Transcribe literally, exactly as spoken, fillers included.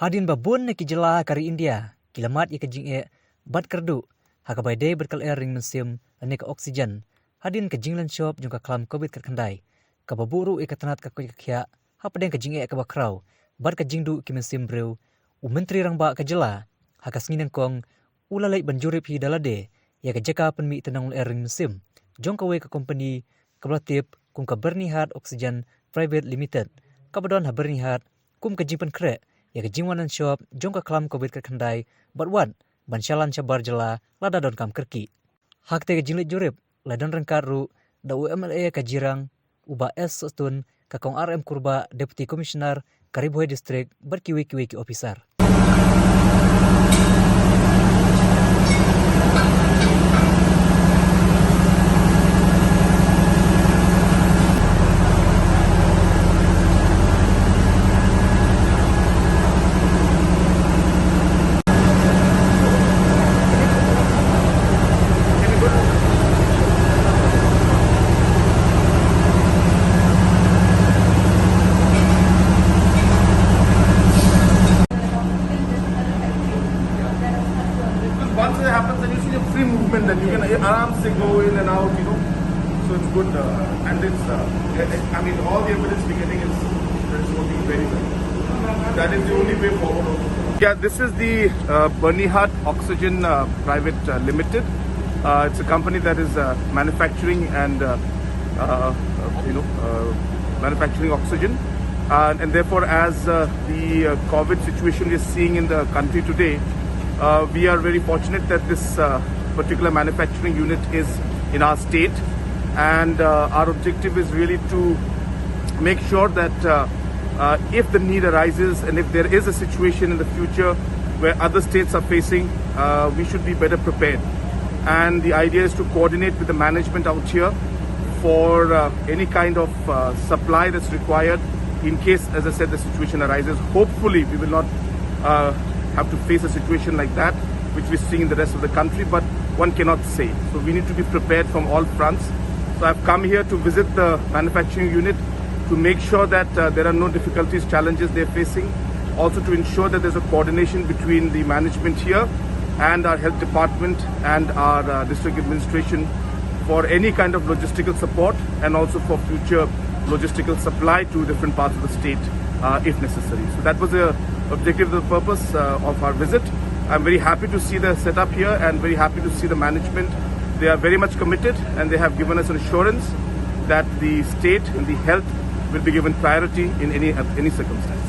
Hadien ba bun na ki jylla ha ka ri India ki la mad ïa ka jingeh bad kyrduh ha kaba ïadei bad ka lyer ring mynsiem lane ka oxygen, hadien ka jinglan shop jong ka khlam covid khatkhyndai, kaba buh ruh ïa ka tnat ka koit ka khiah hapdeng ka jingeh kaba khraw bad ka jingduh ki mynsiem briew, u Myntri Rangbah ka jylla ha ka sngi nyngkong u la leit ban jurip hi da lade ïa ka jaka pynmih tynnong lyer ring mynsiem jong kawei ka kompani kaba la tip kum ka Byrnihat Oxygen Private Limited, kaba don ha Byrnihat, kum ka jingpynkhreh ïa ka jingwan shop jong ka khlam covid khatkhyndai bad wat ban shalan shabar jylla lada donkam kyrkieh. Ha katei ka jingleit jurip la don ryngkat ruh da u M L A ka Jirang, u Bah S Sohtun, ka Kong R M Kurbah, Deputy Commissioner ka Ri Bhoi District, bad kiwei kiwei ki officer. Once it happens, then you see the free movement, then you can aram se go in and out, you know. So it's good, uh, and it's, uh, I I mean, all the evidence we're getting is that it's working very well. That is the only way forward. Yeah, this is the uh, Byrnihat Oxygen uh, Private uh, Limited. Uh, it's a company that is uh, manufacturing and uh, uh, uh, you know uh, manufacturing oxygen, uh, and therefore, as uh, the uh, covid situation we're seeing in the country today, uh, we are very fortunate that this uh, particular manufacturing unit is in our state, and uh, our objective is really to make sure that uh, uh, if the need arises and if there is a situation in the future where other states are facing, uh, we should be better prepared. And the idea is to coordinate with the management out here for uh, any kind of uh, supply that's required in case, as I said, the situation arises. Hopefully, we will not uh, have to face a situation like that, which we're seeing in the rest of the country, but one cannot say. So we need to be prepared from all fronts. So I've come here to visit the manufacturing unit to make sure that uh, there are no difficulties, challenges they're facing. Also to ensure that there's a coordination between the management here and our health department and our uh, district administration for any kind of logistical support and also for future logistical supply to different parts of the state uh, if necessary. So that was the objective, the purpose uh, of our visit. I'm very happy to see the setup here and very happy to see the management. They are very much committed and they have given us an assurance that the state and the health will be given priority in any, any circumstance.